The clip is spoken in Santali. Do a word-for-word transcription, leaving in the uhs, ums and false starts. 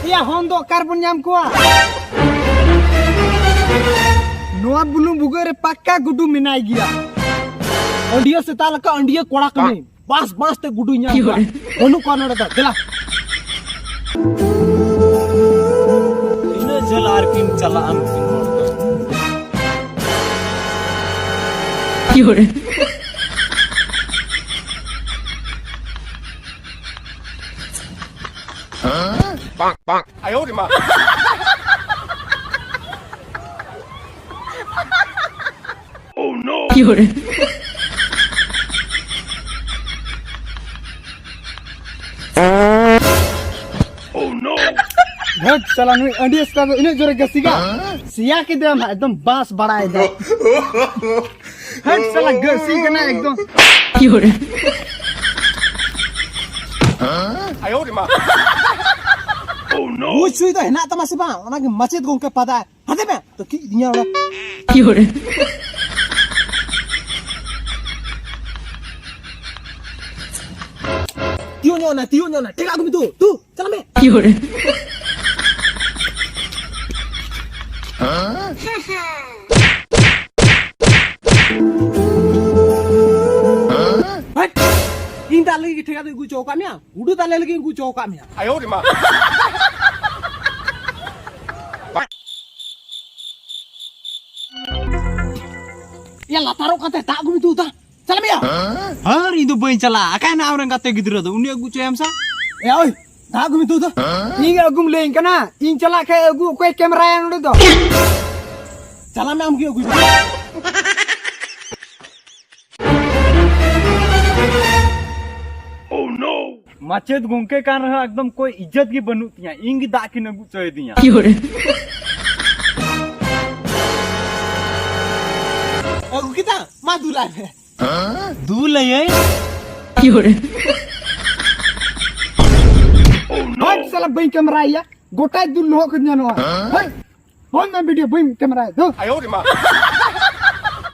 ᱭᱟ, ᱦᱚᱱ ᱫᱚ ᱚᱠᱟ ᱨᱮᱵᱚᱱ ᱧᱟᱢ ᱠᱚᱣᱟ? ᱱᱚᱣᱟ ᱵᱩᱞᱩᱝ ᱵᱷᱩᱜᱟᱹᱜ ᱨᱮ ᱯᱟᱠᱠᱟ ᱜᱩᱰᱩ ᱢᱮᱱᱟᱭ ᱜᱮᱭᱟ᱾ ᱟᱹᱰᱤᱭᱟᱹ ᱥᱮᱛᱟ ᱞᱮᱠᱟ ᱟᱹᱰᱤᱭᱟᱹ ᱠᱚᱲᱟ ᱠᱟᱹᱱᱟᱹᱧ᱾ ᱵᱟᱸᱥ ᱵᱟᱸᱥ ᱛᱮ ᱜᱩᱰᱩᱭ ᱧᱟᱢ ᱠᱚᱣᱟ᱾ ᱵᱟᱹᱱᱩᱜ ᱠᱚᱣᱟ ᱱᱚᱰᱮ ᱫᱚ᱾ ᱫᱮᱞᱟ᱾ ᱛᱤᱱᱟᱹᱜ ᱡᱷᱟᱹᱞ ᱟᱨ ᱠᱤᱱ ᱪᱟᱞᱟᱜᱼᱟ ᱱᱩᱠᱤᱱ ᱦᱚᱲ ᱫᱚ? ᱫᱷᱟᱹᱴ ᱥᱟᱞᱟ, ᱱᱩᱭ ᱟᱹᱰᱤ ᱟᱥᱛᱟ ᱫᱚ ᱤᱱᱟᱹᱜ ᱡᱳᱨᱮ ᱜᱟᱹᱥᱤᱜᱟ᱾ ᱥᱮᱭᱟ ᱠᱮᱫᱟᱢ ᱦᱟᱸᱜ, ᱮᱠᱫᱚᱢ ᱵᱟᱸᱥ ᱵᱟᱲᱟᱭ ᱫᱟ᱾ ᱦᱟᱹᱴ ᱥᱟᱞᱟ, ᱜᱟᱹᱥᱤ ᱠᱟᱱᱟ ᱮᱠᱫᱚᱢ᱾ ᱵᱩᱡᱽ ᱥᱩᱭ ᱫᱚ ᱦᱮᱱᱟᱜ ᱛᱟᱢᱟ ᱥᱮ ᱵᱟᱝ? ᱚᱱᱟᱜᱮ ᱢᱟᱪᱮᱫ ᱜᱚᱝᱠᱮ ᱯᱟᱫᱟ᱾ ᱦᱟᱱᱛᱮ ᱢᱮ, ᱛᱚ ᱠᱤ ᱤᱧᱟ ᱚᱲᱟᱜ᱾ ᱛᱤᱭᱳ ᱧᱚᱜ ᱱᱟ, ᱛᱤᱭᱳ ᱧᱚᱜ ᱱᱟ, ᱴᱷᱮᱠᱟ ᱟᱹᱜᱩ ᱢᱮ ᱛᱩ, ᱛᱩ, ᱪᱟᱞᱟᱜ ᱢᱮ᱾ ᱦᱟᱴ! ᱤᱧ ᱫᱟᱜ ᱞᱟᱹᱜᱤᱫ ᱴᱷᱮᱠᱟ ᱫᱚ ᱟᱹᱜᱩ ᱦᱚᱪᱚ ᱟᱠᱟᱫ ᱢᱮᱭᱟ, ᱩᱰᱩ ᱫᱟᱜ ᱞᱟᱹᱜᱤᱫ ᱟᱹᱜᱩ ᱦᱚᱪᱚ ᱟᱠᱟᱫ ᱢᱮᱭᱟ᱾ ᱭᱟ, ᱞᱟᱛᱟᱨᱚᱜ ᱠᱟᱛᱮ ᱫᱟᱜ ᱟᱹᱜᱩ ᱢᱮ ᱛᱩ, ᱫᱟ᱾ ᱪᱟᱞᱟᱜ ᱢᱮᱭᱟ᱾ ᱦᱟᱨ, ᱤᱧ ᱫᱚ ᱵᱟᱹᱧ ᱪᱟᱞᱟᱜᱼᱟ᱾ ᱟᱠᱟᱭ ᱱᱟ ᱟᱢᱨᱮᱱ ᱜᱟᱛᱮ ᱜᱤᱫᱽᱨᱟᱹ ᱫᱚ? ᱩᱱᱤ ᱟᱹᱜᱩ ᱦᱚᱪᱚᱭᱮᱢ ᱥᱮ᱾ ᱮ ᱳᱭ, ᱫᱟᱜ ᱟᱹᱜᱩ ᱢᱮ ᱛᱩ, ᱫᱟ᱾ ᱤᱧ ᱟᱹᱜᱩᱢ ᱞᱟᱹᱭᱟᱹᱧ ᱠᱟᱱᱟ? ᱤᱧ ᱪᱟᱞᱟᱜ ᱠᱷᱟᱡ ᱟᱹᱜᱩ, ᱚᱠᱚᱭ ᱠᱮᱢᱨᱟᱭᱟ ᱱᱚᱰᱮ ᱫᱚ? ᱪᱟᱞᱟᱜ ᱢᱮ, ᱟᱢ ᱜᱮ ᱟᱹᱜᱩᱭ ᱢᱮ᱾ ᱢᱟᱪᱮᱫ ᱜᱚᱝᱠᱮ ᱠᱟᱱ ᱨᱮᱦᱚᱸ ᱮᱠᱫᱚᱢ ᱠᱳᱭ ᱤᱡᱽᱡᱚᱛ ᱜᱮ ᱵᱟᱹᱱᱩᱜ ᱛᱤᱧᱟ᱾ ᱤᱧ ᱜᱮ ᱫᱟᱜ ᱠᱤᱱ ᱟᱹᱜᱩ ᱦᱚᱪᱚᱭᱮᱫᱤᱧᱟ᱾ ᱟᱹᱜᱩ ᱠᱮᱫᱟ? ᱢᱟ ᱫᱩᱞᱟᱭ ᱢᱮ᱾ ᱫᱩᱞᱟᱹᱭᱟᱹᱧ? ᱦᱟᱴ ᱥᱟᱞᱟ, ᱵᱟᱹᱧ ᱠᱮᱢᱨᱟᱭᱟ᱾ ᱜᱚᱴᱟᱭ ᱫᱩᱞ ᱞᱚᱦᱚᱫ ᱠᱮᱫᱤᱧᱟ ᱱᱚᱣᱟ᱾ ᱦᱟᱹᱭ, ᱵᱚᱱ ᱢᱮ ᱵᱷᱤᱰᱤᱭᱳ, ᱵᱟᱹᱧ ᱠᱮᱢᱨᱟᱭᱟ᱾ ᱫᱩ᱾